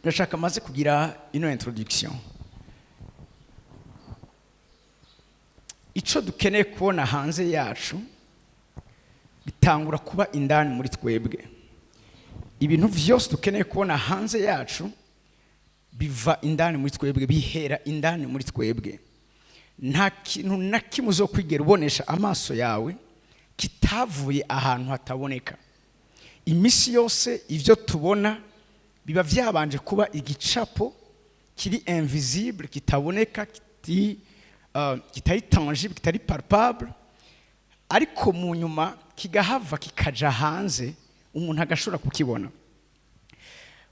Ndashaka maze kugira ino introduction. Icyo dukeneye kubona hanze yacu bitangura kuba indani muri twebwe. Ibintu byose dukeneye kubona hanze yacu biva indani muri twebwe, bihera indani muri twebwe. Nta kintu na kimwe uzokwigera ubonesha amaso yawe kitavuye ahantu hataboneka. Iminsi yose ibyo tubona biba byabanje kuba igicapo kiri invisible, kitaboneka, kitari tangible, kitari palpable, ariko mu nyuma kigahava kikaja hanze, umuntu agashobora kukibona.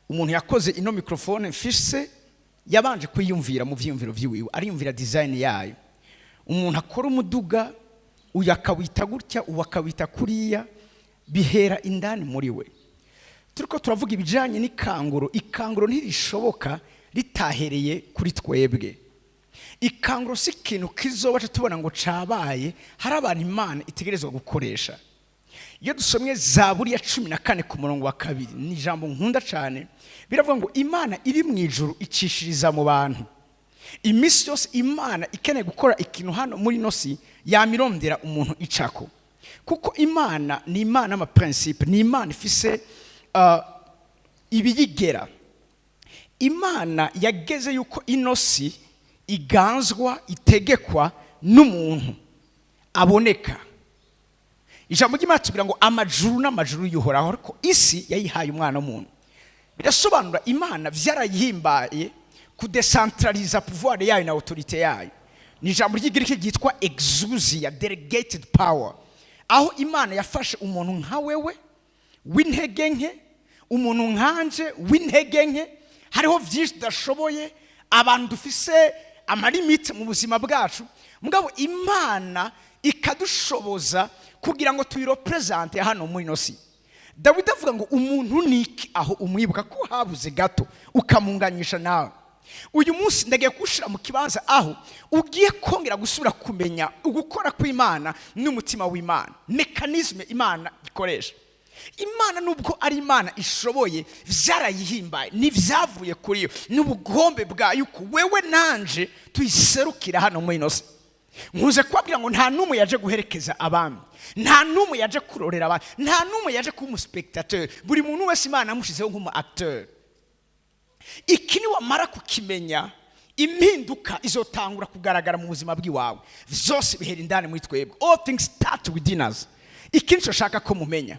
Umuntu yakoze ino microphone mfise yabanje kwiyumvira mu vyiyumviro vyiwiwe, ariyumvira design yayo. Umuntu akora umuduga, uyu akawita gutya, uyu akawita kuriya, bihera indani muri we. Turiko turavuga ibijanye n'ikanguro. Ikanguro ntirishoboka ritahereye kuri twebwe. Ikanguro si ikintu kizoba tubona ngo cabaye. Hari abantu Imana itegerezwa gukoresha. Iyo dusomye Zaburi ya 14 ku murongo wa 2, ni ijambo nkunda cyane, biravuga ngo Imana iri mu ijuru icishiriza mu bantu. Iminsi yose Imana ikeneye gukora ikintu hano muri ino si, yamirondera umuntu icako, kuko Imana ni Imana y'amaprincipe, ni Imana ifise ibiyigera. Imana yageze yuko ino si iganzwa, itegekwa n'umuntu aboneka. Ijambo ry'Imana tubwira ngo amajuru n'amajuru y'Uhoraho, ariko isi yayihaye umwana w'umuntu. Birasobanura Imana vyarayihimbaye kudecentraliza pouvoir yayo na autorité yayo. Ni ijambo ry'Igiriki ryitwa exousia, delegated power, aho Imana yafashe umuntu nka wewe w'intege nke, umuntu nkanje w'intege nke. Hariho byinshi tudashoboye, abantu dufise amalimite mu buzima bwacu, mugabo Imana ikadushoboza kugira ngo tuyireprésente hano muri ino si. Dawidi avuga ngo umuntu niki aho umwibuka, ko habuze gato ukamunganyisha nawe? Uyu munsi ndagiye kuwushyira mu kibanza aho ugiye kongera gusubira kumenya ugukora kw'Imana n'umutima w'Imana, mécanisme Imana ikoresha. Imana nubwo ari Imana ishoboye, byarayihimbaye, ntibyavuye kuri yo, n'ubugombe bwayo ko wewe nanje tuyiserukira hano muri ino si. Nkuze kubabwira ngo nta n'umwe yaje guherekeza abami, nta n'umwe yaje kurorera abandi, nta n'umwe yaje kuba umuspectateur. Buri muntu wese Imana yamushyizeho nk'umu acteur. Iki niwamara kukimenya, impinduka izotangura kugaragara mu buzima bw'iwawe. Byose bihera indani muri twebwe. All things start within us. Iki nicyo nshaka ko mumenya.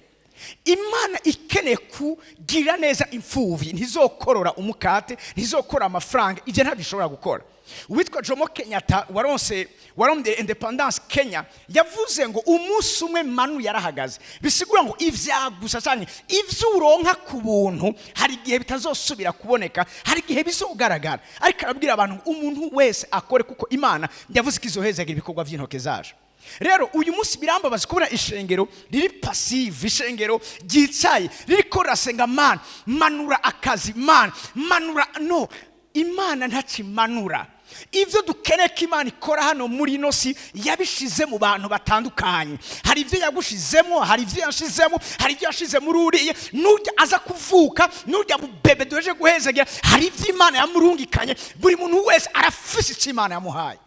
Imana ikeneye kugira neza imfubyi, ntizokorora umukate, ntizokora amafaranga, ibyo ntabyo ishobora gukora. Uwitwa Jomo Kenyatta waronse warondeye indépendance Kenya yavuze ngo umunsi umwe manu yarahagaze. Bisigura ngo ivya gusa cyane ivyo uronka ku buntu hari igihe bitazosubira kuboneka, hari igihe bizogaragara. Ariko arabwira abantu ngo umuntu wese akore, kuko Imana yavuze ko izohezagira ibikorwa by'intoke zacu. Rero uyu munsi birambabaza kubona ishengero riri passive, ishengero ryicaye ririko rirasenga: "Mana, manura akazi, Mana, manura." No, Imana ntakimanura. Ibyo dukeneye ko Imana ikora hano muri ino si yabishize mu bantu batandukanye. Hari ibyo yagushizemo, hari ibyo yashizemo, hari ibyo yashize muri uriya nujya aza kuvuka, nujya mu bébé duheje guhezagira, hari ibyo Imana yamurungikanye. Buri muntu wese arafise icyo Imana yamuhaye.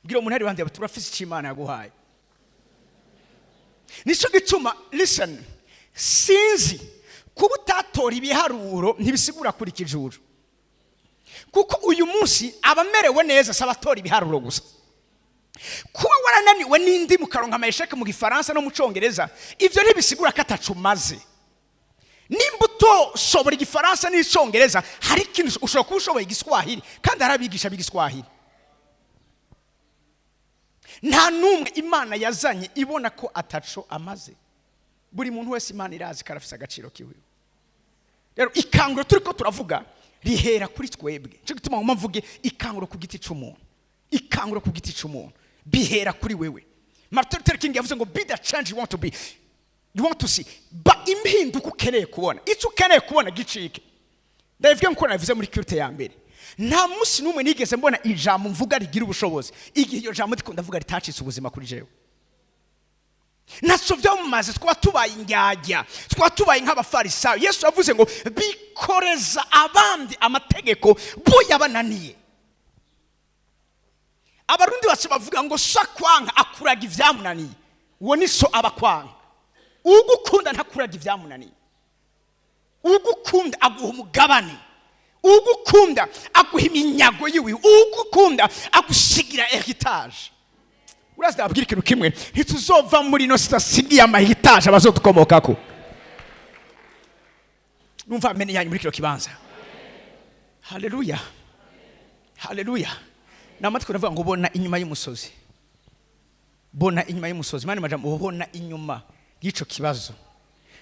Bwira umuntu ari iruhande yawe, turafise icyo Imana yaguhaye. Nicyo gituma, listen, sinzi kuba utatora ibiharuro ntibisigura kuri kijuru, kuko uyu munsi abamerewe neza si abatora ibiharuro gusa. Kuba warananiwe n'indi mukaronka amayesheke mu Gifaransa no mu Cyongereza, ibyo ntibisigura ko atacu umaze. Nimba utoshobora Igifaransa n'Icyongereza, hari ikintu ushobora kuba ushoboye, Igiswahili, kandi hari abigisha b'Igiswahili. Nta n'umwe Imana yazanye ibona ko ataco amaze. Buri muntu wese Imana irazi ko arafise agaciro kiwe. Rero ikanguro turi ko turavuga rihera kuri twebwe. Nicyo gituma ngomba mvuge ikanguro ku giti cy'umuntu. Ikanguro ku giti cy'umuntu bihera kuri wewe. Martin Luther King yavuze ngo "Be the change you want to be, you want to see." Ba impinduka ukeneye kubona, icyo ukeneye kubona gicike. Ndabivuge nkuko nabivuze muri culte ya mbere: nta munsi n'umwe nigeze mbona ijambo mvuga rigira ubushobozi igihe iryo jambo ndiko ndavuga ritacitse ubuzima kuri jewe. Ntacyo byamumaze. Twaba tubaye indyarya, twaba tubaye nk'Abafarisayo. Yesu yavuze ngo bikoreza abandi amategeko bo yabananiye. Abarundi bacu bavuga ngo so akwanka akuraga ibyamunaniye. Uwo ni so aba akwanga. Ugukunda ntakuraga ibyamunaniye. Ugukunda aguha umugabane, ugukunda aguha iminyago yiwe, ugukunda agusigira héritage. Urazi, ndababwira ikintu kimwe: ntituzova muri ino tudasigiye ama héritage abazodukomokako. Numva amene yanyu muri kino kibanza. Haleluya, haleluya! Ni amatwi ndavuga ngo bona inyuma y'umusozi, bona inyuma y'umusozi. Mani majambo, bona inyuma y'ico kibazo,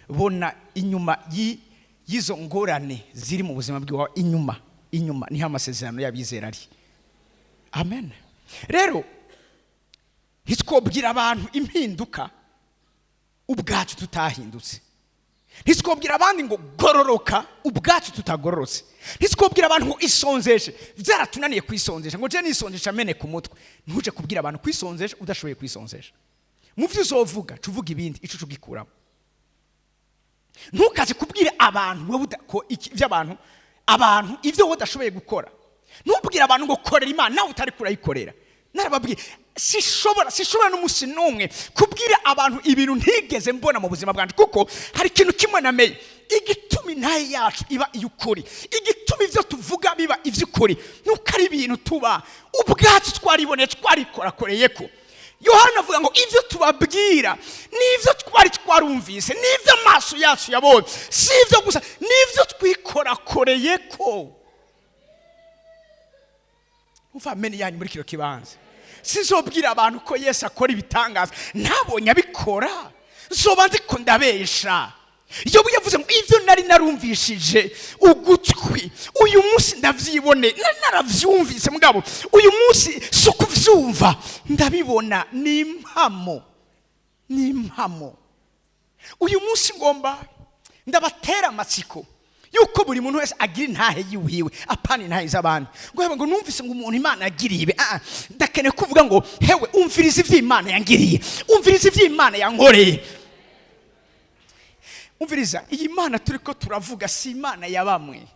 bona inyuma y'izo ngorane ziri mu buzima bwawe. Inyuma, inyuma niho amasezerano y'abizera ari. Amen. Rero ntitwobwira abantu impinduka ubwacu tutahindutse. Ntitwobwira abandi ngo gororoka ubwacu tutagororotse. Ntitwobwira abantu ngo isonzeshe byaratunaniye kwisonzesha, ngo je nisonzesha amene ku mutwe. Ntuje kubwira abantu kwisonzesha udashoboye kwisonzesha. Mu byo uzovuga, ca uvuga ibindi, ico ugikuramo. Ntukaze kubwira abantu wowe ko iby'abantu, abantu ibyo wowe udashoboye gukora. Ntubwire abantu ngo korera Imana nawe utari kurayikorera. Narababwiye, sishobora n'umunsi n'umwe kubwira abantu ibintu ntigeze mbona mu buzima bwanjye, kuko hari ikintu kimwe namenye: igituma intahe yacu iba iy'ukuri, igituma ibyo tuvuga biba iby'ukuri, nuko ari ibintu tuba ubwacu twariboneye, twarikorakoreye. Ko Yohana avuga ngo ibyo tubabwira n'ibyo twari twarumvise, n'ibyo amaso yacu yabonye. Si ibyo gusa, n'ibyo twikorakoreye. Ko umva amene yanyu muri kino kibanza. Sinzobwira abantu ko Yesu akora ibitangaza ntabonye abikora, nzoba nzi ko ndabesha. Yobu yavuze ngo ibyo nari narumvishije ugutwi, uyu munsi ndabyibone. Nari narabyumvise, mugabo uyu munsi si ukubyumva, ndabibona. Ni impamo, ni impamo. Uyu munsi ngomba ndabatera amatsiko yuko buri muntu wese agira intahe yiwiwe, apana intahe z'abandi, ngo hewe, ngo numvise ngo umuntu Imana yagiriye ibi. Ah, ndakeneye kuvuga ngo hewe, umviriza ibyo Imana yangiriye, umviriza ibyo Imana yankoreye. Umviriza, iyi Mana turi ko turavuga si Imana ya bamwe.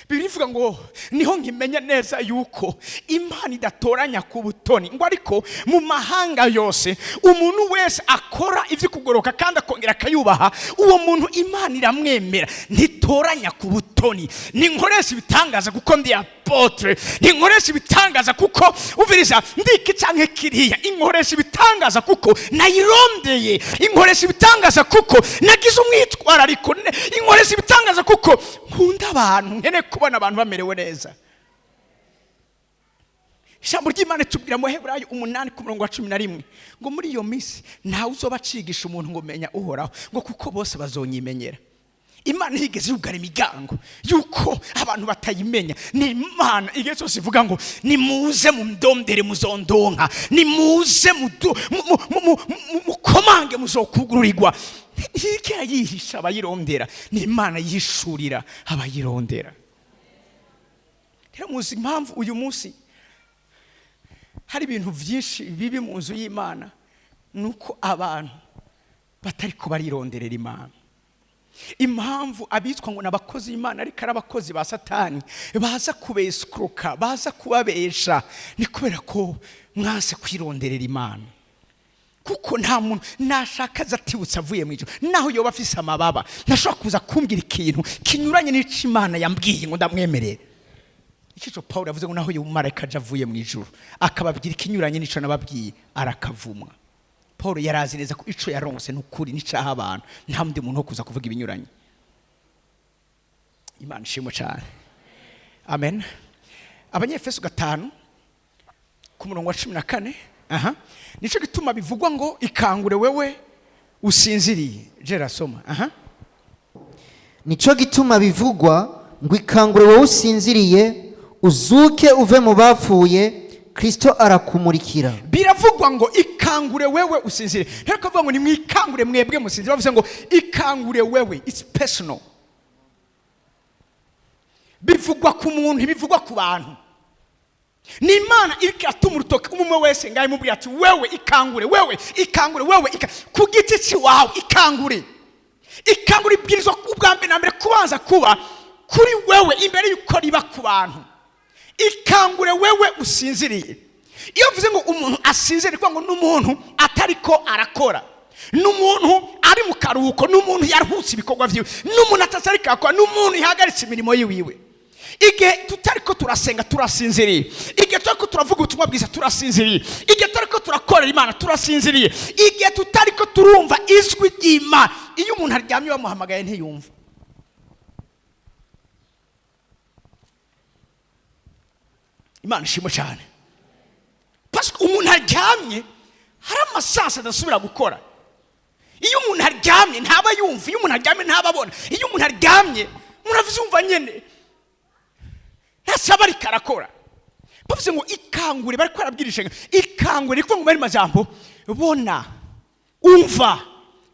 Bibiliya ivuga ngo niho nkimenya neza yuko Imana idatoranya ku butoni, ngo ariko mu mahanga yose umuntu wese akora ibyo kugoroka kandi akongera akayubaha, uwo muntu Imana iramwemera. Ntitoranya ku butoni. Ninkoresha ibitangaza kuko ndi apôtre, ninkoresha ibitangaza kuko, umviriza, ndiki canke kiriya. Inkoresha ibitangaza kuko nayirondeye, inkoresha ibitangaza kuko nagize umwitwarariko, inkoresha ibitangaza kuko nkunda abantu, nkeneye kubona abantu bamerewe neza. Ijambo ry'Imana tubwira mu Heburayo 8 ku murongo wa 11 ngo muri iyo minsi ntawe uzoba acigisha umuntu ngo menya Uhoraho, ngo kuko bose bazonyimenyera. Imana yigeze yugara imiryango yuko abantu batayimenya? Ni Imana igihe cyose ivuga ngo nimuze mundondere muzondonka, nimuze mukomange muzokugururirwa. Ntiyigera yihisha abayirondera, ni Imana yihishurira abayirondera. Rero muzi impamvu uyu munsi hari ibintu byinshi bibi mu nzu y'Imana? Ni uko abantu batari ko barironderera Imana. Impamvu abitwa ngo ni abakozi b'Imana ariko ari abakozi ba Satani, baza kubesikuruka, baza kubabesha, ni kubera ko mwanse kwironderera Imana. Kuko nta muntu nashaka aza atibutse avuye mu ijuru, naho yoba afise amababa, ntashobora kuza kumbwira ikintu kinyuranye n'ico Imana yambwiye ngo ndamwemerere. Icyo Paul yavuze ngo naho yoba umumarayika aje avuye mu ijuru akababwira ikinyuranye n'ico nababwiye, arakavumwa. Paul yari azi neza ko ico yaronse ni ukuri n'icaha abantu, nta wundi muntu wo kuza kuvuga ibinyuranye. Imana ishimwe cyane. Amen. Abanyefeso 5 ku murongo wa 14. Aha nico gituma bivugwa ngo ikangure wewe usinziriye. Jera, soma aha. Nico gituma bivugwa ngo ikangure wowe usinziriye, uzuke uve mu bapfuye, Kristo arakumurikira. Biravugwa ngo ikangure wewe usinzire. Rero kuvuga ngo nimwikangure mwebwe musinzire, bavuze ngo ikangure wewe, it's personal. Bivugwa ku muntu, ntibivugwa ku bantu. Ni Imana iriko iratuma urutoki umwe wese ngaho imubwira ati wewe ikangure, wewe ikangure, wewe ku giti ciwawe ikangure. Ikangure ibwirizwa ubwa mbere na mbere kubanza kuba kuri wewe imbere yuko riba ku bantu. Ikangure wewe usinziriye. Iyo mvuze ngo umuntu asinziriye, ni ngo n'umuntu atariko arakora, n'umuntu ari mu karuhuko, n'umuntu yaruhutse ibikorwa vyiwe, n'umuntu atariko arakora, n'umuntu yahagaritse imirimo yiwiwe. Igihe tutariko turasenga turasinziriye, igihe tutariko turavuga ubutumwa bwiza turasinziriye, igihe tutariko turakorera Imana turasinziriye, igihe tutariko turumva ijwi ry'Imana. Iyo umuntu aryamye bamuhamagaye ntiyumva. Imana ishimwe cyane. Parce que umuntu aryamye hari amasasa adasubira gukora. Iyo umuntu aryamye ntaba yumva, iyo umuntu aryamye ntaba abona, iyo umuntu aryamye muravyumva nyene ntasaba ariko arakora. Bavuze ngo ikangure, bariko barabwira ikangure, riko ngo bari majambo bona, umva,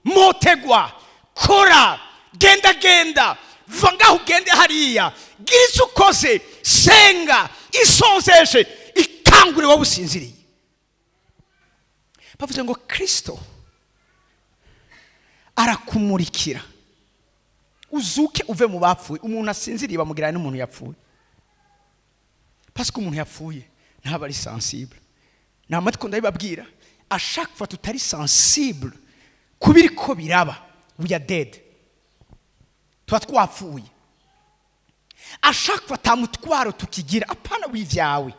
motegwa, kora, genda genda, va ngaho ugende hariya, gira icyo ukoze, senga, isonzeshe, ikangure wowe usinziriye. Bavuze ngo Kristo arakumurikira uzuke uve mu bapfuye. Umuntu asinziriye bamugira n'umuntu yapfuye, parce que umuntu yapfuye ntaba ari sensible. Nta matwi ndabibabwira, à chaque fois tutari sensible kubiriko biraba, we are dead, tuba twapfuye. À chaque fois tamutwaro tukigira, apana w'ivyawe,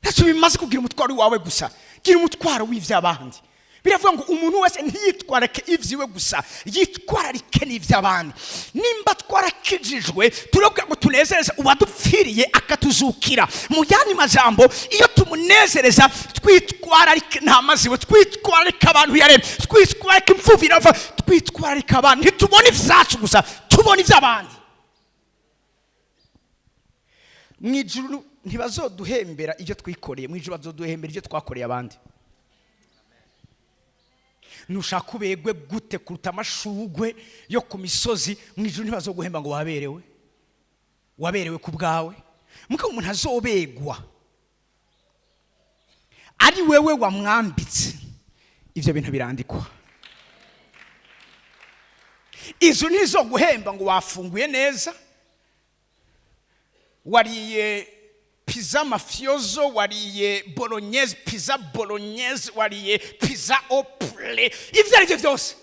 ntacyo bimaze kugira umutwaro wawe gusa, gira umutwaro w'ivy'abandi. Biravuga ngo umuntu wese ntiyitwararike ivyiwe gusa, yitwararike n'ivy'abandi. Nimba twarakijijwe turavuga ngo tunezereze uwadupfiriye akatuzukira. Mu yandi majambo, iyo tumunezereza twitwararike intama ziwe, twitwararike abantu yaremye, twitwararike imfuvyi n'abapfa, twitwararike abantu. Ntitubona ivyacu gusa, tubona ivy'abandi. Mu ijuru ntibazoduhembera ibyo twikoreye, mu ijuru bazoduhembera ibyo twakoreye abandi. Nushaka ubegwe gute kuruta amashugwe yo ku misozi, mu ijuru ntibazoguhemba ngo waberewe, waberewe ku bwawe. Muko umuntu azobegwa ari wewe wamwambitse, ivyo bintu birandikwa. Izo ntizoguhemba ngo wafunguye neza, wariye pizza mafioso, wariye bolognese, pizza bolognese, wariye pizza au poulet, ivyo ari byo byose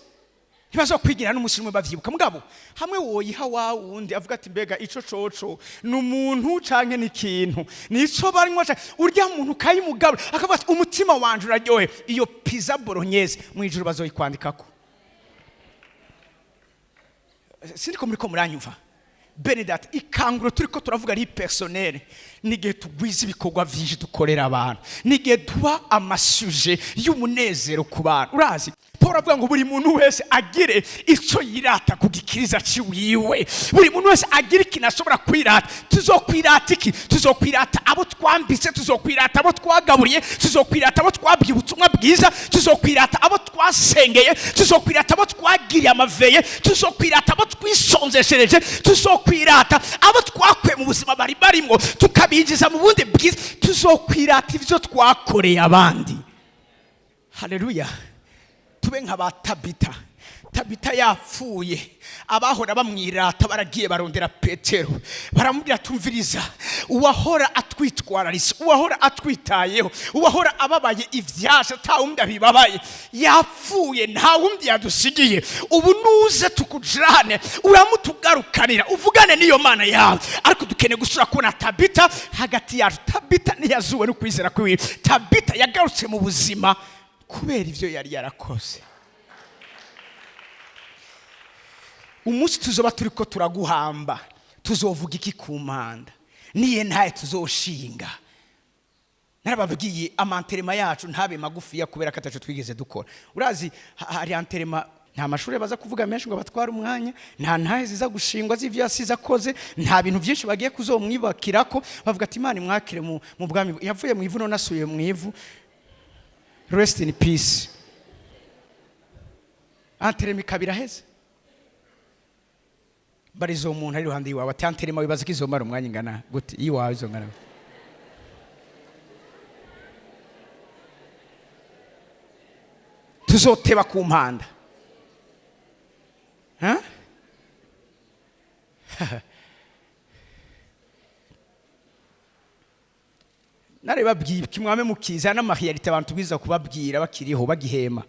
ntibazokwigira n'umunsi umwe bavyibuka. Mugabo hamwe woyiha wa wundi avuga ati mbega ico coco ni umuntu canke ni ikintu, nico banywa canke urya muntu ukayimugabura akavuga ati umutima wanje uraryohe, iyo pizza bolognese mu ijuru bazoyikwandikako. Siniko muriko muranyumva? Benedata, ikanguro turiko turavuga ari personnel, n'igihe tugwiza ibikorwa vyinshi dukorera abantu, n'igihe tuba amasuje y'umunezero ku bantu. Urazi Paul avuga ngo buri muntu wese agire ico yirata ku gikiriza ciwiwe, buri muntu wese agire ikintu ashobora kwirata. Tuzokwirata iki? Tuzokwirata abo twambitse, tuzokwirata abo twagaburiye, tuzokwirata abo twabwiye ubutumwa bwiza, tuzokwirata abo twasengeye, tuzokwirata abo twagiriye amaveye, tuzokwirata abo twisonzeshereje, tuzokwirata abo twakuye mu buzima bari barimwo tukabinjiza mu bundi bwiza, tuzokwirata ivyo twakoreye abandi. Haleluya. Tube nka ba Tabita. Tabita yapfuye, abahora bamwirata baragiye barondera Petero, baramubwira tumviriza, uwahora atwitwararitse, uwahora atwitayeho, uwahora ababaye ivyasha ata wundi abibabaye, yapfuye, nta wundi yadusigiye. Ubu nuze tukujane, uramutugarukanira, uvugane n'iyo Mana yawe. Ariko dukeneye gusubira kubona Tabita hagati yacu. Tabita ntiyazuwe no kwizera kwiwe, Tabita yagarutse mu buzima kubera ivyo yari yarakoze. Umunsi tuzoba turiko turaguhamba, tuzovuga iki ku mpanda? Niye ntaye tuzoshinga. Narababwiye amanterema yacu ntabe magufiya kubera ko ataco twigeze dukora. Urazi hari anterema, nta mashuri baza kuvuga menshi ngo batware umwanya, nta ntahe ziza gushingwa z'ivyo yasize akoze, nta bintu byinshi bagiye kuzomwibakirako. Bavuga ati Imana imwakire mu bwami, yavuye mu ivu none asubiye mu ivu, rest in peace. Anterema ikaba iraheze. Barizo umuntu ari iruhande iwawe ati anterema wibaza ko izomara umwanya ingana gute? Iwawe izongana gute? Tuzoteba ku mpanda. Ha? Narebabwiye kimwame mukiza n'ama réalités abantu tubwiza kubabwira bakiriho, bagihema.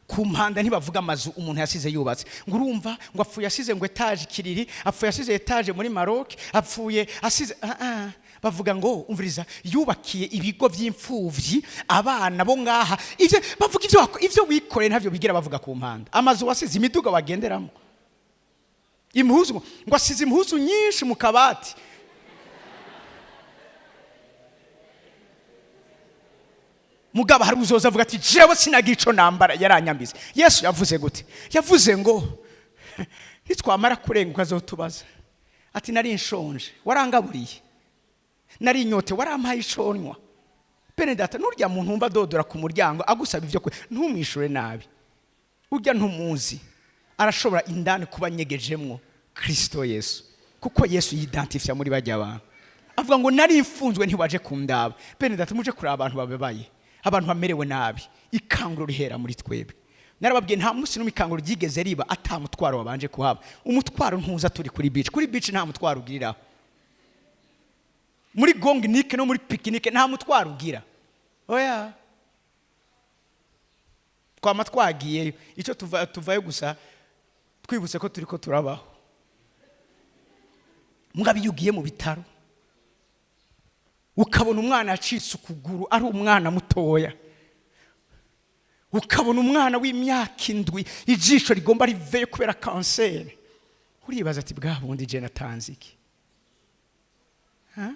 Ku mpanda ntibavuga amazu umuntu yasize yubatse, ngo urumva ngo apfuye asize ngo étage Kiriri, apfuye asize étage muri Maroc, apfuye asize ah, ah. Bavuga ngo umviriza, yubakiye ibigo by'imfuvyi abana bo ngaha. Ivyo bavuga, ivyo wikoreye ntavyo bigira bavuga ku mpanda. Amazu wasize, imiduga wagenderamo, impuzu, ngo asize impuzu nyinshi mu kabati. Mugabo hari uzoza avuga ati: "Jewe sinagira ico nambara, yaranyambize." Yesu yavuze gute? Yavuze ngo nitwamara kurenguka azotubaza ati: "Nari nshonje, warangaburiye? Nari inyote, warampaye iconwa?" Bene data, nurya muntu wumva adodora ku muryango agusaba ibyo kurya, ntumwishure nabi. Urya ntumuzi, arashobora indani kuba anyegejemwo Kristo Yesu, kuko Yesu yidantifya muri bajya abantu. Avuga ngo: "Nari mfunzwe, ntiwaje kundaba." Bene data, muje kureba abantu bababaye, abantu bamerewe nabi. Ikanguro rihera muri twebwe. Narababwiye, nta munsi n'umwe ikanguro ryigeze riba ata mutwaro wabanje kuhaba. Umutwaro ntuza turi kuri beach. Kuri beach nta mutwaro ugiriraho, muri gonginike no muri pique-nique nta mutwaro ugira. Oya, twama twagiyeyo, icyo tuva tuvayo gusa twibutse ko turi ko turabaho. Mugabo iyo ugiye mu bitaro ukabona umwana yacitse ukuguru ari umwana mutoya, ukabona umwana w'imyaka 7 ijisho rigomba riveyo kubera kanseri, uribaza ati: "Bwa bundi je natanze iki?" Ha?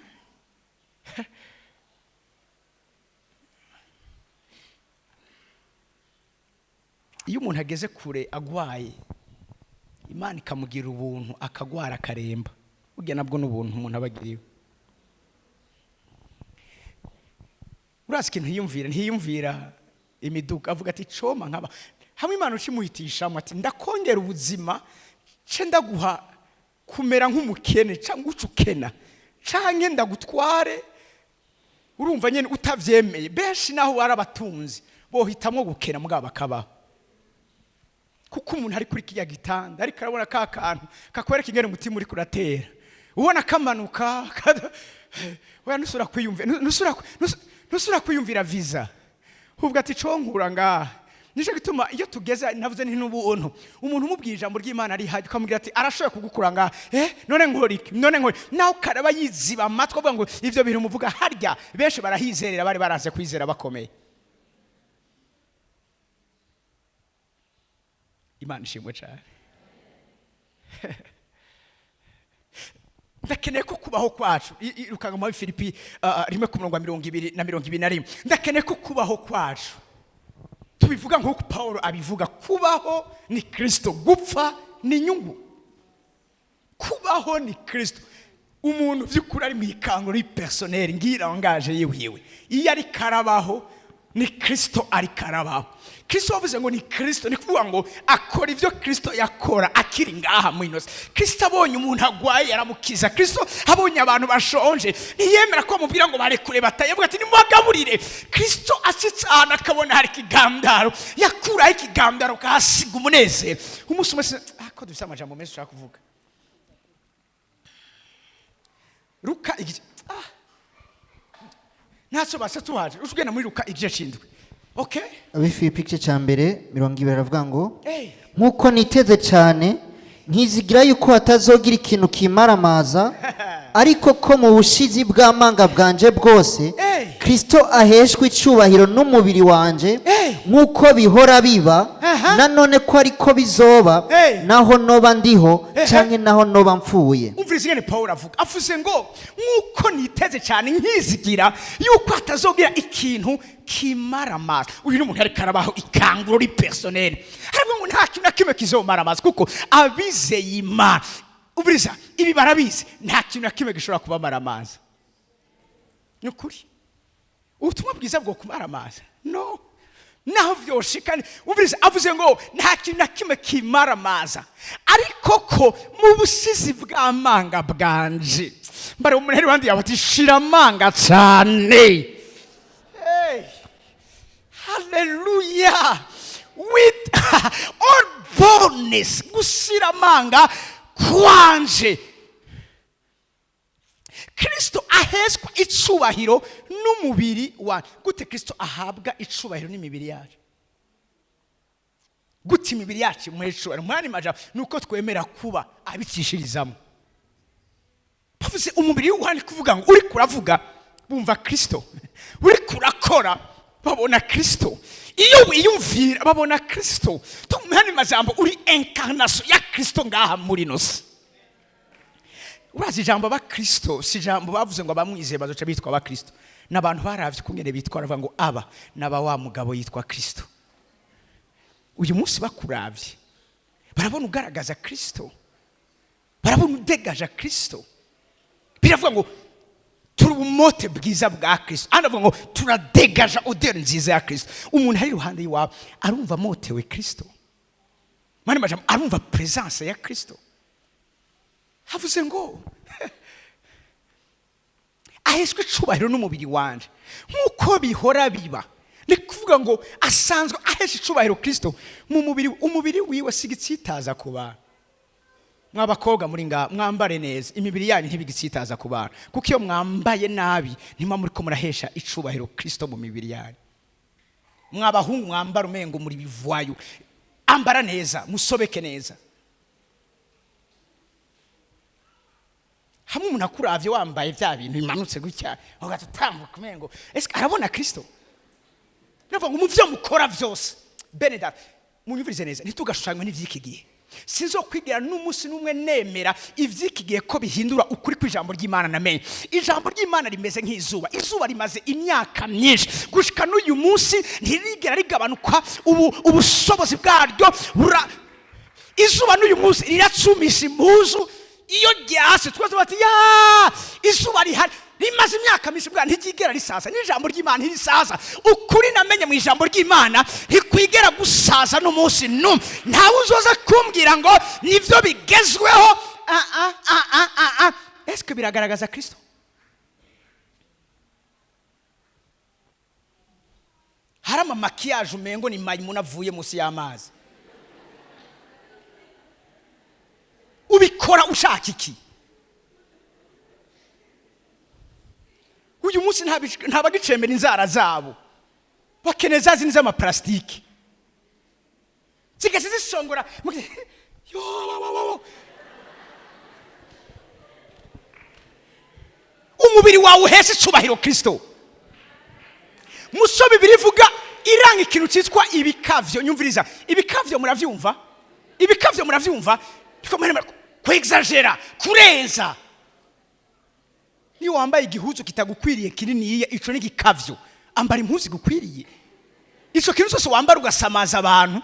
Iyo umuntu ageze kure agwaye, Imana ikamugira ubuntu akagwara akaremba, burya nabwo ni ubuntu umuntu aba agiriwe. Urazi ikintu ntiyumvira? Ntiyumvira imiduga. Avuga ati: "Coma nkaba hamwe." Imana ucimuhitishamo ati: "Ndakongera ubuzima, ce ndaguha kumera nk'umukene cyangwa uca ukena, canke ndagutware." Urumva nyene utavyemeye, benshi naho bari abatunzi bohitamwo gukena mugabo bakabaho, kuko umuntu ari kuri kiriya gitanda ariko arabona ka kantu kakwereka ingene umutima uri kuratera, ubona kamanuka oya, nusura kwiyumvira, nusura kwiyumvira visa, ubwo ati: "Conkura ngaha." Nicyo gituma iyo tugeze, navuze nti n'ubuntu, umuntu umubwiye ijambo ry'Imana ari hajya ukamubwira ati: "Arashoboye kugukura ngaha." "Eh, none nkora iki? None nkora?" Nawe ukaraba yiziba amatwi, avuga ngo: "Ivyo bintu muvuga." Harya benshi barahizerera, bari baraze kwizera bakomeye. Imana ishimwe cyane. Ndakeneye ko kubaho kwacu, rukanga muri Filipi 1 ku murongo wa 20 na 21, ndakeneye ko kubaho kwacu tubivuga nk'uko Paul abivuga: kubaho ni Kristo, gupfa ni inyungu. Kubaho ni Kristo. Umuntu by'ukuri ari mu ikanguro personnel ngirangaje yiwiwe, iyo ari karabaho ni Kristo, ari karabaho Kristo. Wavuze ngo ni Kristo, ni kuvuga ngo akora ibyo Kristo yakora akiri ngaha mu inosi. Kristo abonye umuntu agwaye yaramukiza. Kristo abonye abantu bashonje ntiyemera ko bamubwira ngo barekure bataye, avuga ati: "Nimubagaburire." Kristo ashyitse ahantu akabona hari ikigandaro, yakuraho ikigandaro kahasiga umunezero. Umunsi umwe ko dufite amajambo menshi ushaka kuvuga. Luka igice, ntacyo basa tuhaje, ugenda muri Luka igice c'7, okay. Abifilipi igice cya mbere 20 aravuga ngo: Hey. "Nk'uko niteze cyane nkizigira yuko hatazogira ikintu kimaramaza, ariko ko mu bushizi bw'amanga bwanje bwose Hey. Kristo aheshwa icyubahiro n'umubiri wanje, Hey. nk'uko bihora biba, nanone ko ariko bizoba, Hey. naho noba ndiho Ehe. canke naho noba mpfuye." Umviriza ingene Paul avuga. Avuze ngo: "Nk'uko niteze cyane nkizigira yuko hatazogira ikintu kimara amaso." Uyu ni umuntu ariko arabaho ikanguro ri personnel. Aravuga ngo nta kintu na kimwe kizomara amaso, kuko abizeye Imana, umviriza, ibi barabizi, nta kintu na kimwe gishobora kubamara amazi. Ni ukuri, ubutumwa bwiza bwo kumara amazi no naho vyoshika. Umviriza, avuze ngo nta kintu na kimwe kimara amaza, ariko ko mu busizi bw'amanga bwanje. Mbare umuntu ari bandi yaba ati: "Shira amanga cyane." Hey. Haleluya! With all boldness, gushira amanga kwanje, Kristo aheshwa icubahiro n'umubiri wa. Gute Kristo ahabwa icubahiro n'imibiri yacu? Gute imibiri yacu imuha icubahiro? Mwani majambo, nuko twemera kuba abicishirizamo. Bavuze umubiri w'uwandi, kuvuga ngo uri kuravuga bumva Kristo, uri kurakora babona Kristo, iyo wiyumvira babona Kristo. Mwani majambo, uri incarnation ya Kristo ngaha muri nosi. Urazi ijambo abakristo si ijambo bavuze ngo abamwizeye bazoca bitwa abakristo. N'abantu baravye ukungene bitwara, bavuga ngo aba n'aba wa mugabo yitwa Kristo. Uyu munsi bakuravye barabona ugaragaza Kristo, barabona udegaja Kristo. Biravuga ngo turi ubumote bwiza bwa Kristo, hano avuga ngo turadegaja odeur nziza ya Kristo. Umuntu ari iruhande y'iwawe arumva amotewe Kristo, mani majambo, arumva presence ya Kristo. Havuze ngo aheswe icubahiro n'umubiri wanje nk'uko bihora biba. Ni kuvuga ngo asanzwe ahesha icubahiro Kristo mu mubiri. Umubiri wiwe si igitsitaza ku bantu. Mw'abakobwa muri nga mwambare neza, imibiri yanyu ntibigitsitaza ku bantu, kuko iyo mwambaye nabi ntima muri ko murahesha icubahiro Kristo mu mibiri yanyu. Mw'abahungu mwambara umengo muri bivwayo, ambara neza, musobeke neza. Hamwe umuntu akuravye wambaye vya bintu bimanutse gutya, ugaca utambuka umengo ese arabona Kristo? Ndavuga ngo mu vyo mukora vyose, bene data, munyumvirize neza, ntitugashushanywe n'ivy'iki gihe. Sinzokwigira n'umunsi n'umwe nemera ivy'iki gihe ko bihindura ukuri kw'ijambo ry'Imana. Namenye ijambo ry'Imana rimeze nk'izuba. Izuba rimaze imyaka myinshi, gushika n'uyu munsi ntirigera rigabanuka. Ubu ubushobozi bwaryo bura izuba n'uyu munsi riracumisha impuzu iyo ryase, twese bati ya izuba rihari rimaze imyaka myinshi bwa ntiryigera risaza. N'ijambo ry'Imana ntirisaza. Ukuri namenye mu ijambo ry'Imana ntikwigera gusaza n'umunsi n'umwe. Ntawe uzoza kumbwira ngo nivyo bigezweho. Ah, ah, ah, ah, ah, ah. Est-ce que biragaragaza Kristo? Hari ama maquillage umengo ni mayimuna avuye munsi y'amazi. Ubikora ushaka iki? Uyu munsi ntabagicembera inzara zabo, bakeneye za zindi z'amaparasitike zigase zisongora. Yo, wo, wo, wo, wo. Umubiri wawe uheshe icubahiro Kristo. Muso bibiri ivuga iranga ikintu cyitwa ibikavyo. Nyumviriza, ibikavyo muravyumva? Ibikavyo muravyumva? Kwexagera, kurenza. Niyo wambaye igihuzu kitagukwiriye kininiya, ico ni igikavyo. Ambara impuzu igukwiriye. Ico kintu cyose wambara ugasamaza abantu.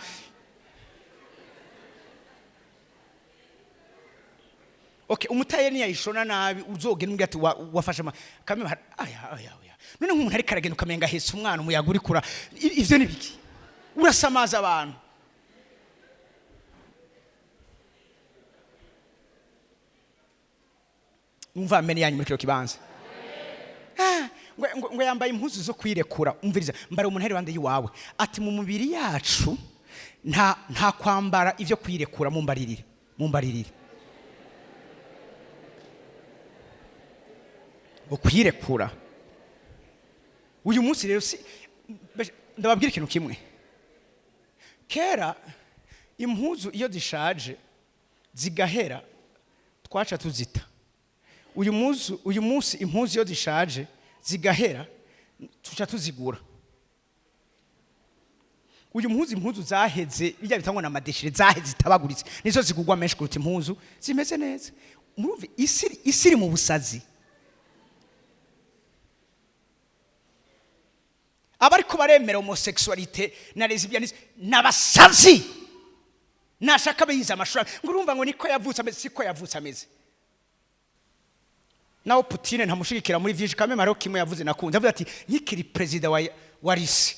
Okay, umutaye ntiyayishona nabi, uzogenda umbwira ati wafashe kamwe aya aya aya. None nk'umuntu ariko aragenda ukamenga ahetse umwana, umuyaga uri kura. Ivyo ni biki? Urasamaza abantu. Umva amene yanyu muri kino kibanza. Ngo yambaye impuzu zo kwirekura. Umviriza, mbara umuntu ari iruhande y'iwawe ati mu mubiri yacu nta kwambara ivyo kwirekura. Mumbaririre, mumbaririre ngo kwirekura. Uyu munsi rero si ndababwira ikintu kimwe. Kera impuzu iyo zishaje zigahera twaca tuzita. Uyu munsi impuzu iyo zishaje zigahera tuca tuzigura. Uyu munsi impuzu zaheze, bijya bitangwa na ma déchirés, zaheze zitabaguritse, nizo zigurwa menshi kuruta impuzu zimeze neza. Murumva isi iri mu busazi. Abariko baremera homosexualité na lesbianisme n'abasazi. Nashaka bize amashuri, ngo urumva ngo niko yavutse ameze. Siko yavutse ameze. Naho Putin ntamushigikira muri vyinshi, kameme hariho kimwe yavuze nakunze. Avuze ati nkikiri perezida wa Russie,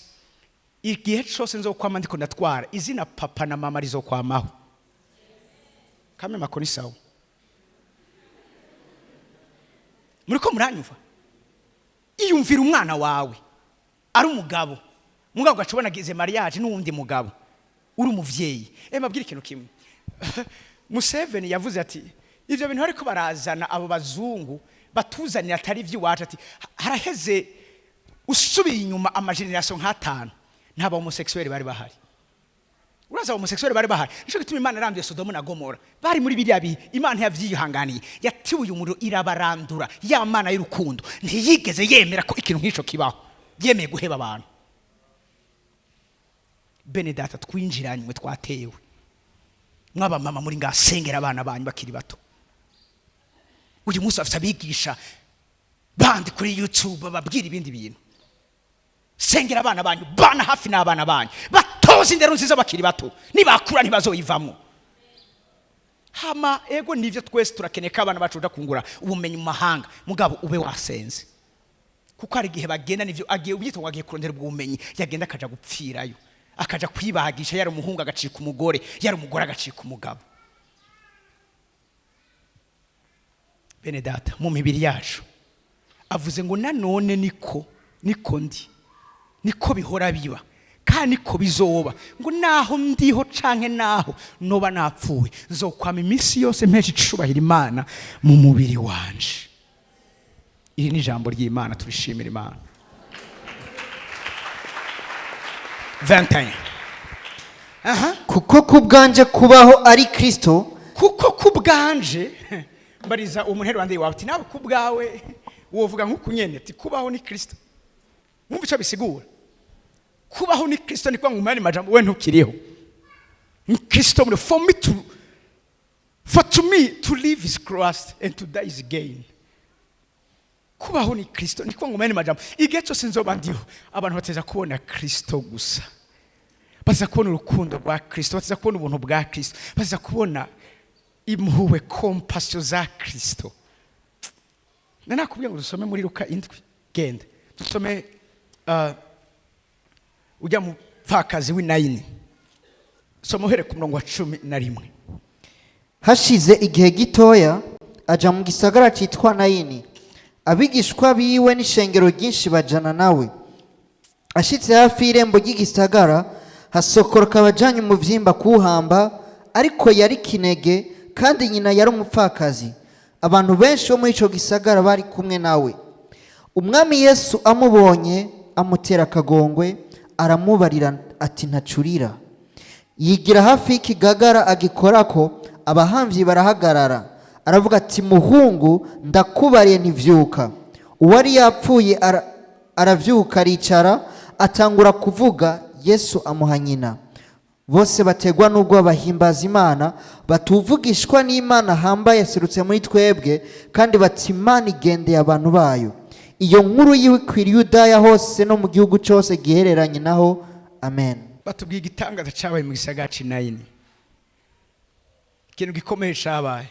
igihe cose nzokwama ndiko ndatwara, izina papa na mama rizokwamaho. Kameme ako ni sawa. Muriko muranyumva? Iyumvira umwana wawe ari umugabo, mugabo ugaca ubona agize mariage n'uwundi mugabo. Uri umuvyeyi, mabwira ikintu kimwe. Museveni yavuze ati ivyo bintu ariko barazana, abo bazungu batuzanira atari ivy'iwacu. Ati haraheze, usubiye inyuma ama générations nk'atanu, nta ba homosexuel bari bahari. Uraza, homosexuel bari bahari? Nico gituma Imana yaranduye Sodomu na Gomora. Bari muri biriya bihe, Imana ntiyavyihanganiye, yatibuye umuriro irabarandura. Ya Mana y'urukundo ntiyigeze yemera ko ikintu nk'ico kibaho, yemeye guheba abantu. Bene data, twinjiranywe, twatewe. Mw'abamama muri ngasengera abana banyu bakiri bato. Uyu munsi bafite abigisha bandi kuri YouTube bababwira ibindi bintu. Sengera abana banyu, bana hafi n'abana banyu, batoze indero nziza bakiri bato. Nibakura ntibazoyivamo. Hama ego, nivyo, twese turakeneye ko abana bacu baja kungura ubumenyi mu mahanga. Mugabo ube wasenze, kuko hari igihe bagenda, nivyo, agiye ubyita ngo agiye kurondera ubwo bumenyi, yagenda akaja gupfirayo, akaja kwibagisha. Yari umuhungu agacika umugore, yari umugore agacika umugabo. Bene data, mu mibiri yacu avuze ngo nanone niko ndi, niko bihora biba, kandi niko bizoba, ngo naho ndiho canke naho noba napfuye, nzokwama iminsi yose mpesha icubahiro Imana mu mubiri wanje. Iri ni ijambo ry'Imana, turishimira Imana. 21. Aha. Kuko ku bwanje kubaho ari Kristo. Kuko ku bwanje, mbariza umuntu iruhande wawe ati nawe ku bwawe wovuga nk'uku nyene, ati kubaho ni Kristo. Mwumva icyo bisigura? Kubaho ni Kristo ni kuvuga ngo mu yandi majambo we ntukiriho, ni Kristo muri. For to me to live is Christ and to die is gain. Kubaho ni Kristo ni kuvuga ngo mu yandi majambo igihe cyose nzoba ndiho, abantu bateza kubona Kristo gusa, baza kubona urukundo rwa Kristo, baza kubona ubuntu bwa Kristo, baza kubona impuhwe, compassion za Kristo. Nakubwiye ngo dusome muri Luka 7. Genda dusome ujya mu pfakazi w'Inayini. Soma uhere ku murongo wa 11. Hashize igihe gitoya aja mu gisagara cyitwa Nayini, abigishwa biwe n'ishengero ryinshi bajana nawe. Ashitse hafi y'irembo ry'igisagara, hasokoroka abajanye umuvyimba kuwuhamba, ariko yari kinege kandi nyina yari umupfakazi. Abantu benshi bo muri ico gisagara bari kumwe nawe. Umwami Yesu amubonye amutera akagongwe, aramubarira ati ntacurira. Yigira hafi y'ikigagara agikorako, abahamvyi barahagarara. Aravuga ati muhungu, ndakubariye ntivyuka. Uwari yapfuye aravyuka, aricara, atangura kuvuga. Yesu amuha nyina. Bose bategwa n'ubwo bahimbaza Imana, batuvugishwa n'Imana hambaye yaserutse muri twebwe, kandi bati Imana igendeye abantu bayo. Iyo nkuru yiwe ikwira Yudaya hose no mu gihugu cyose gihereranye naho. Amen. Batubwiye igitangaza cyabaye mu gisagara c'Inayini. Ikintu gikomeye cyabaye,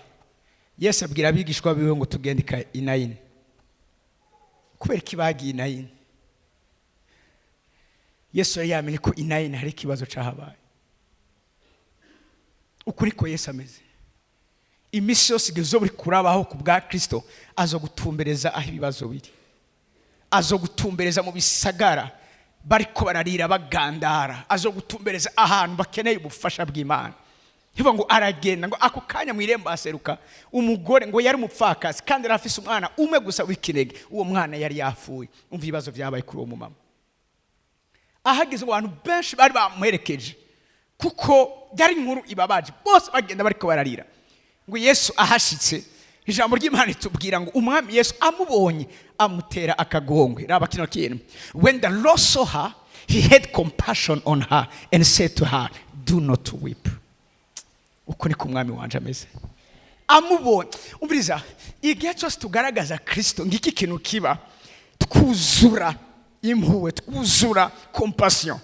Yesu abwira abigishwa biwe ngo tugende Inayini. Kubera iki bagiye Inayini? Yesu yari yamenye ko Inayini hari ikibazo cyahabaye. Ukuri ko Yesu ameze iminsi yose, igihe uzoba uri kurabaho ku bwa Kristo, azogutumbereza aho ibibazo biri, azogutumbereza mu bisagara bariko bararira bagandara, azogutumbereza ahantu bakeneye ubufasha bw'Imana. Ntivuga ngo aragenda, ngo ako kanya mu irembo haseruka umugore, ngo yari umupfakazi kandi yari afise umwana umwe gusa w'ikinege. Uwo mwana yari yapfuye. Umva ibibazo byabaye kuri uwo mumama. Ahageze, ngo abantu benshi bari bamuherekeje, kuko byari inkuru ibabaje, bose bagenda bariko bararira. Ngo Yesu ahashitse, ijambo ry'Imana ritubwira ngo umwami Yesu amubonye amutera akagongwe. Raba kino kintu: "When the Lord saw her, he had compassion on her and said to her, 'Do not weep.'" Uko niko umwami wanje ameze. Amubonye, umviriza, igihe cyose tugaragaza Kristo, ngiki kintu kiba: twuzura impuhwe, twuzura compassion.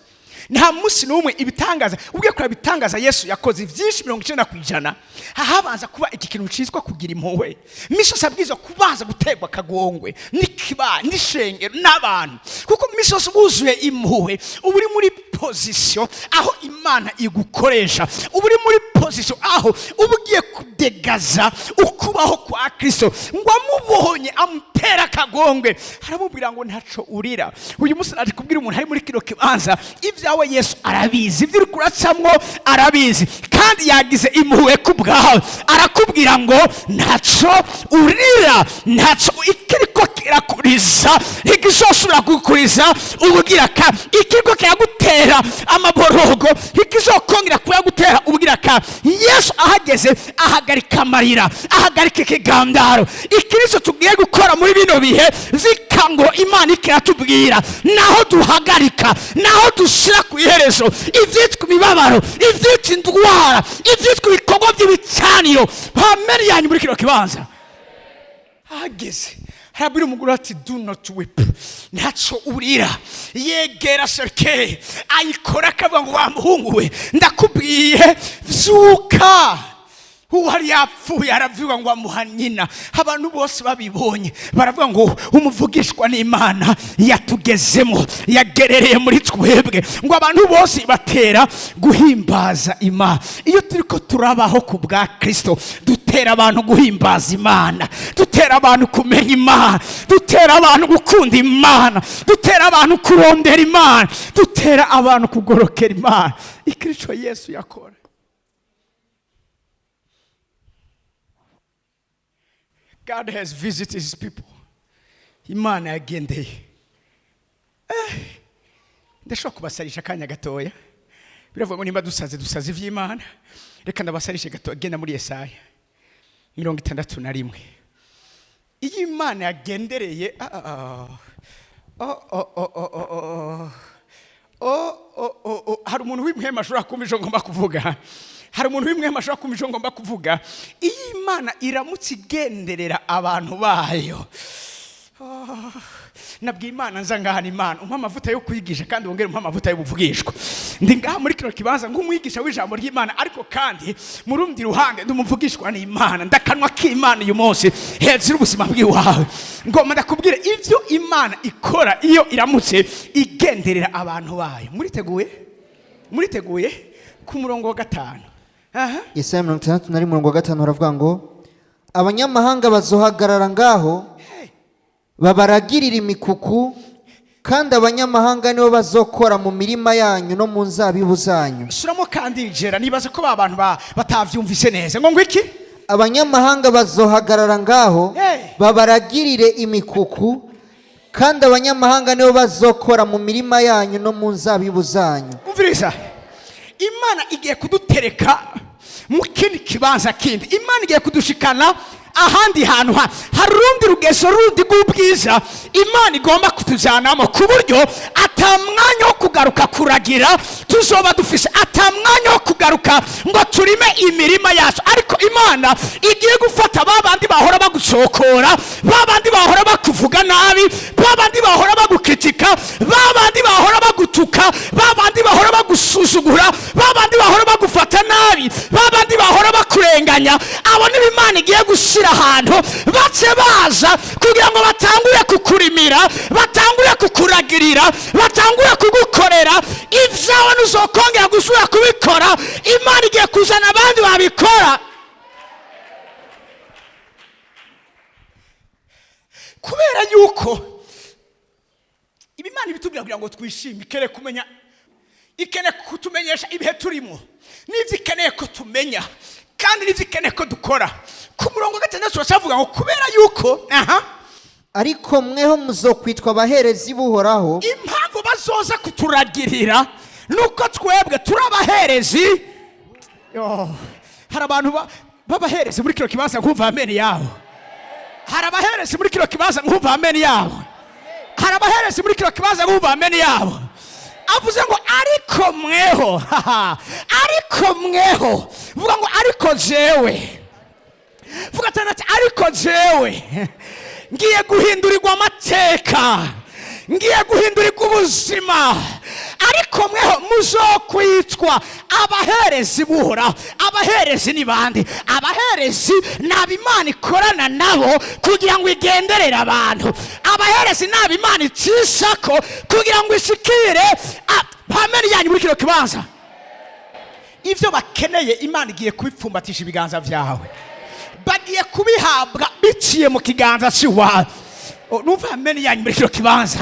Nta munsi n'umwe ibitangaza, ubwiye kureba ibitangaza Yesu yakoze byinshi, 90% habanza kuba iki kintu cyitwa kugira impuhwe. Misi yose abwirizwa kubanza guterwa akagongwe n'ikiba n'ishengero n'abantu, kuko misi yose wuzuye impuhwe uba uri muri position aho Imana igukoresha, uba uri muri position aho uba ugiye kudegaza ukubaho kwa Kristo. Ngo amubonye amutera akagongwe, aramubwira ngo ntaco urira. Uyu munsi naje kubwira umuntu ari muri kino kibanza, ibyawe Yesu arabizi, ibyo uri kuracamwo arabizi, kandi yagize impuhwe ku bwawe, arakubwira ngo ntaco urira, ntaco ikiriko kirakuriza ntigizosubira kukuriza ubugira ka, ikiriko kiragutera amaborogo ntikizokongera kuyagutera ubugira ka. Yesu ahageze ahagarika amarira, ahagarika ikigandaro. Ikirizo tugiye gukora muri bino bihe zikango Imana ikiratubwira naho duhagarika, naho dushyira ku iherezo ibyitwa imibabaro, ibyitwa indwara, ibyitwa ibikorwa by'ibicaniro. Pameri yanyu muri kino kibanza ahageze arabwira umugore ati do not weep, ntaco urira. Yegera cercueil ayikora, akavuga ngo wa muhungu we, ndakubwiye vyuka. Uwari yapfuye aravuga ngo amuha nyina. Abantu bose babibonye baravuga ngo umuvugishwa n'Imana yatugezemo, yagerereye muri twebwe. Ngo abantu bose batera guhimbaza Imana. Iyo turiko turabaho ku bwa Kristo, dutera abantu guhimbaza Imana, dutera abantu kumenya Imana, dutera abantu gukunda Imana, dutera abantu kurondera Imana, dutera abantu kugorokera Imana. Ikirico Yesu yakora. God has visited his people. Imana yagendeye. Ndashobora kubasarisha akanya gatoya. Biravuga ngo nimba dusaze dusaze ivy'Imana. Reka ndabasarishe gatoya. Genda muri Yesaya 61. Iyo Imana yagendereye, oh. Hari umuntu w'imwema ashobora kumva ico ngomba kuvuga. Hari umuntu w'imwema ashobora kumva ico ngomba kuvuga. Iyo Imana iramutse igenderera abantu bayo, nabwiye Imana nza ngahana Imana umpa amavuta yo kwigisha kandi wongere umpa amavuta y'ubuvugishwa. Ndi ngaha muri kino kibanza nk'umwigisha w'ijambo ry'Imana, ariko kandi mu rundi ruhande ndumuvugishwa n'Imana, ndakanwa k'Imana uyu munsi hejuru y'ubuzima bw'iwawe. Ngomba ndakubwire ivyo Imana ikora iyo iramutse igenderera abantu bayo. Muriteguye? Muriteguye? Ku murongo wa 5. Aha. Yesaya 61 umurongo wa 5 haravuga ngo abanyamahanga bazohagarara ngaho babaragirira imikuku, kandi abanyamahanga nibo bazokora mu mirima yanyu no mu nzabibu zanyu. Suramo kandi jera, nibaza ko ba bantu batavyumvise neza. Ngo ngwiki? Abanyamahanga bazohagarara ngaho babaragirire imikuku, kandi abanyamahanga nibo bazokora mu mirima yanyu no mu nzabibu zanyu. Umviriza, Imana igiye kudutereka mu kindi kibanza kindi. Imana igiye kudushikana ahandi hantu hari urundi rugeso rundi rw'ubwiza Imana igomba kutujyanamo, ku buryo ata mwanya wo kugaruka kuragira tuzoba dufise, ata mwanya wo kugaruka ngo turime imirima yacu. Ariko Imana igiye gufata ba bandi bahora bagucokora, ba bandi bahora bakuvuga nabi, ba bandi bahora bagukitika, ba bandi bahora bagutuka, ba bandi bahora bagusuzugura, ba bandi bahora bagufata nabi, ba bandi bahora bakurenganya. Abo nibo Imana igiye gushyira ahantu bace baza kugira ngo batangure kukurimira, batangure kukuragirira, batangure kugukorera ibyawe. Ntuzokongera gusubira kubikora. Imana igiye kuzana abandi babikora. Kubera yuko ibi Imana ibitubwira kugira ngo twishime, ikeneye kumenya, ikeneye kutumenyesha ibihe turimo n'ibyo ikeneye ko tumenya kandi n'ibyo ikeneye ko dukora. Ku murongo wa 6 turacavuga ngo kubera yuko aha ariko mweho muzokwitwa abaherezi b'Uhoraho. Impamvu bazoza kuturagirira nuko twebwe turabaherezi. Hari abantu b'abaherezi muri kino kibanza nkumva amen yabo. Hari abaherezi muri kino kibanza nkumva amen yabo. Hari abaherezi muri kino kibanza nkumva amen yabo. Avuze ngo ariko mweho, ariko mweho, vuga ngo ariko jewe, vuga tena ati ariko jewe ngiye guhindurirwa amateka, ngiye guhindurirwa ubuzima. Ariko mweho muzokwitwa abaherezi b'Uhoraho. Abaherezi ni bande? Abaherezi ni abo Imana ikorana nabo kugira ngo igenderere abantu. Abaherezi ni abo Imana icishako kugira ngo ishikire Pameni yanyu muri kino kibanza. Ivyo bakeneye, Imana igiye kubipfumbatisha ibiganza vyawe, bagiye kubihabwa biciye mu kiganza cy'iwawe. Oh, numva ameni yanyu muri kino kibanza,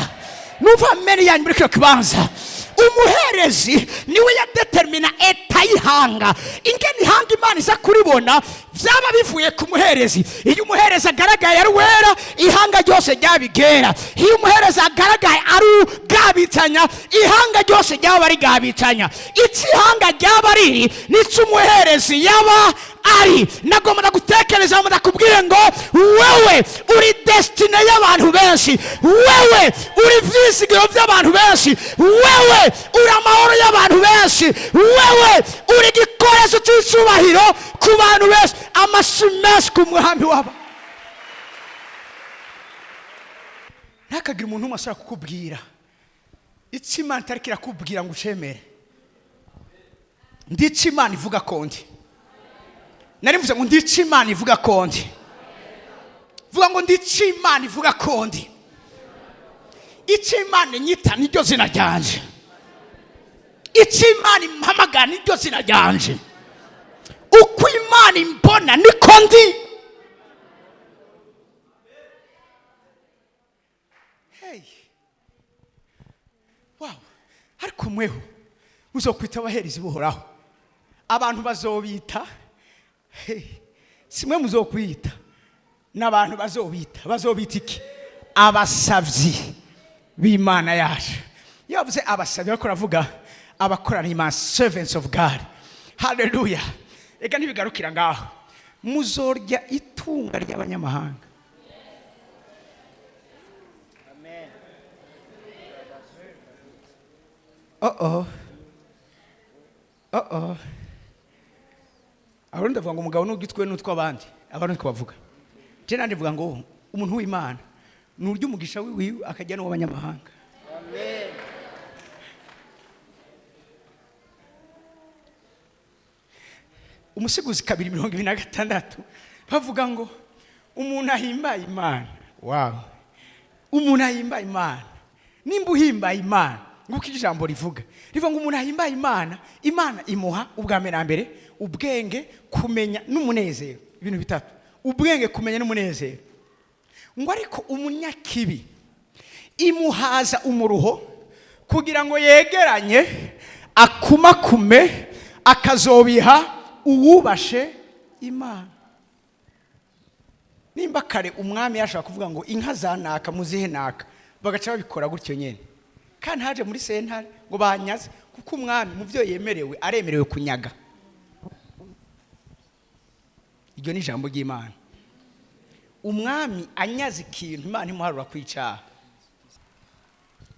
numva ameni yanyu muri kino kibanza. Umuherezi niwe yadetermina état y'ihanga, ingene ihanga Imana iza kuribona byaba bivuye ku muherezi. Iyo umuherezi agaragaye ari wera, ihanga ryose ryabigera. Iyo umuherezi agaragaye ari ugabitanya, ihanga ryose ryaba rigabitanya. Icyo ihanga ryaba riri, nicyo umuherezi yaba ari. Nagomba gutekereza ngo ndakubwire ngo wewe uri destinée y'abantu benshi, wewe uri ibyizigiro by'abantu benshi, wewe uri amahoro y'abantu benshi, wewe uri igikoresho cy'icyubahiro ku bantu benshi. Amashyi menshi ku muhambi wabo. Ntakagira umuntu umwe ashobora kukubwira icyo Imana itari kirakubwira ngo ucemere. Ndico Imana ivuga ko ndi. Nari mvuze ngo ndico Imana ivuga ko ndi. Vuga ngo ndico Imana ivuga ko ndi. Icyo Imana inyita niryo zina ryanje, icyo Imana impamagara niryo zina ryanje, uko Imana imbona niko ndi. Hey. Wow. Ariko mweho muzokwita abaherezi buhoraho, abantu bazobita. Hey. Simwe muzokwita, n'abantu bazobita. Bazobita iki? Abasavyi b'Imana yacu. Iyo bavuze abasavyi, bariko baravuga abakorana Imana, servants of God. Haleluya! Reka ntibigarukira ngaho, muzorya itunga ry'abanyamahanga. Oh oh oh oh. Abarundi bavuga ngo umugabo n'ugitwe n'utw'abandi. Abarundi ko bavuga, je nandi mvuga ngo umuntu w'Imana ni urya umugisha wiwe akajya n'uw'abanyamahanga. Umusiguzi 2:26 bavuga ngo umuntu ahimbaye Imana. Wow, umuntu ahimbaye Imana. Nimba uhimbaye Imana, nguko ijambo rivuga, rivuga ngo umuntu ahimbaye Imana, Imana imuha ubwa mbere na mbere ubwenge, kumenya n'umunezero. Ibintu bitatu: ubwenge, kumenya n'umunezero. Ngo ariko umunyakibi imuhaza umuruho kugira ngo yegeranye akumakume, akazobiha uwubashe Imana. Nimba kare umwami yashaka kuvuga ngo inka za naka muzihe naka, bagaca babikora gutyo nyene, kandi haje muri sentare ngo banyaze, kuko umwami mu byo yemerewe aremerewe kunyaga. Iryo ni ijambo ry'Imana. Umwami anyaze ikintu, Imana imuharura kwicaha.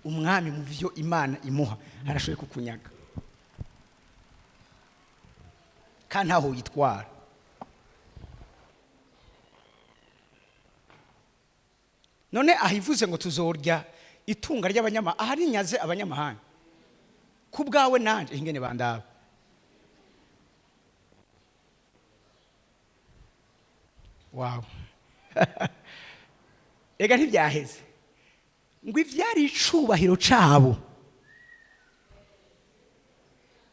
Umwami mu byo Imana imuha arashoboye kukunyaga, kandi ntaho yitwara. None ahivuze ngo tuzorya itunga ry'abanyama, ahari nyaze abanyamahanga ku bwawe nanje ingene bandaba. Wow. Ega ntibyaheze, ngo ivyari icubahiro cabo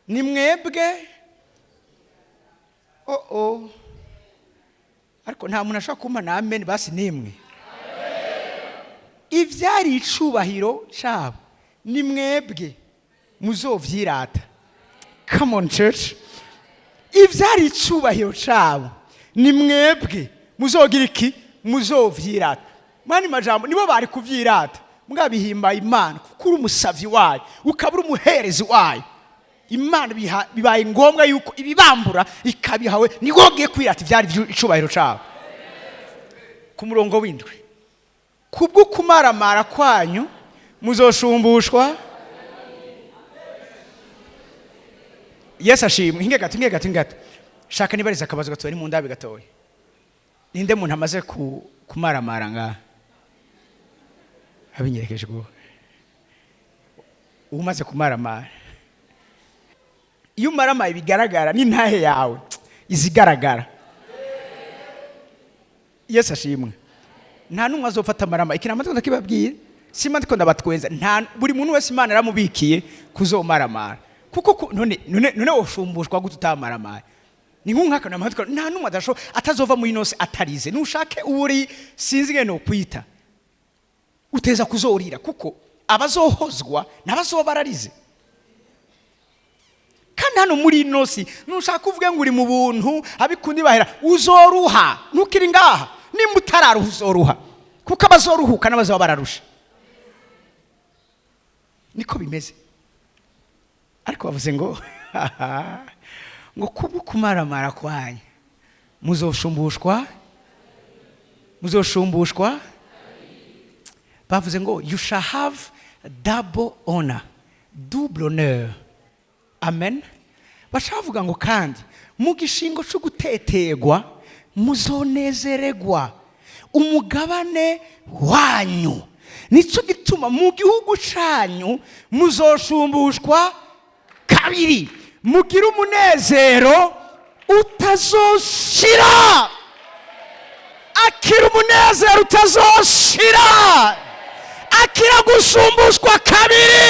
ni mwebwe. Oh oh, ariko nta muntu ashobora kumpa na amen basi nimwe. Ivyari icubahiro cabo ni mwebwe muzovyirata. Come on, church. Ivyari icubahiro cabo ni mwebwe muzogira iki? Muzovyirata. Mani majambo, nibo bari kuvyirata, mwabihimbaye Imana kuko uri umusavyi wayo, ukaba uri umuherezi wayo. Imana bibaye ngombwa yuko ibibambura ikabihawe, niwo giye kwirata ivyari icubahiro cabo. Ku murongo w'indwi: kubwo kumaramara kwanyu muzoshumbushwa. Yesu ashimwe. Hinge gato, hinge gato, hinge gato. Shaka nibariza akabazo gatoya, ni mu ndabe gatoya. Ninde muntu amaze kumaramara ngaha? Abinyerekeje go umaze kumaramara. Iyo umaramaye bigaragara n'intahe yawe izigaragara. Yesu ashimwe. Nta n'umwe azofata amarama. Iki namaze ndakibabwira. Sima ndiko ndabatwenza. Nta buri muntu wese Imana yaramubikiye kuzomaramara, kuko none woshumbushwa gute utamaramara? Ni nk'unkaka namatwa, nta numwe adasho atazova muri ino si atarize. Nushake uri, sinzi ngene nokwita, uteza kuzorira, kuko abazohozwa n'abazoba bararize. Kandi hano muri ino si, nushaka uvuge ngo uri mu buntu, abikundi bahera, uzoruha ntukiri ngaha. Nimba utararuha, uzoruha, kuko abazoruhuka n'abazoba bararusha. Niko bimeze. Ariko bavuze ngo kubwo kumaramara kwanyu muzoshumbushwa, muzoshumbushwa. Bavuze ngo you shall have double honor, double honneur. Amen. Bashaka bavuga ngo kandi mu gishingo cyo gutetegwa muzonezeregwa umugabane wanyu. Nicyo gituma mu gihugu cyanyu muzoshumbushwa kabiri, mugire umunezero utazoshira. Akira umunezero utazoshira, akira gushumbushwa kabiri.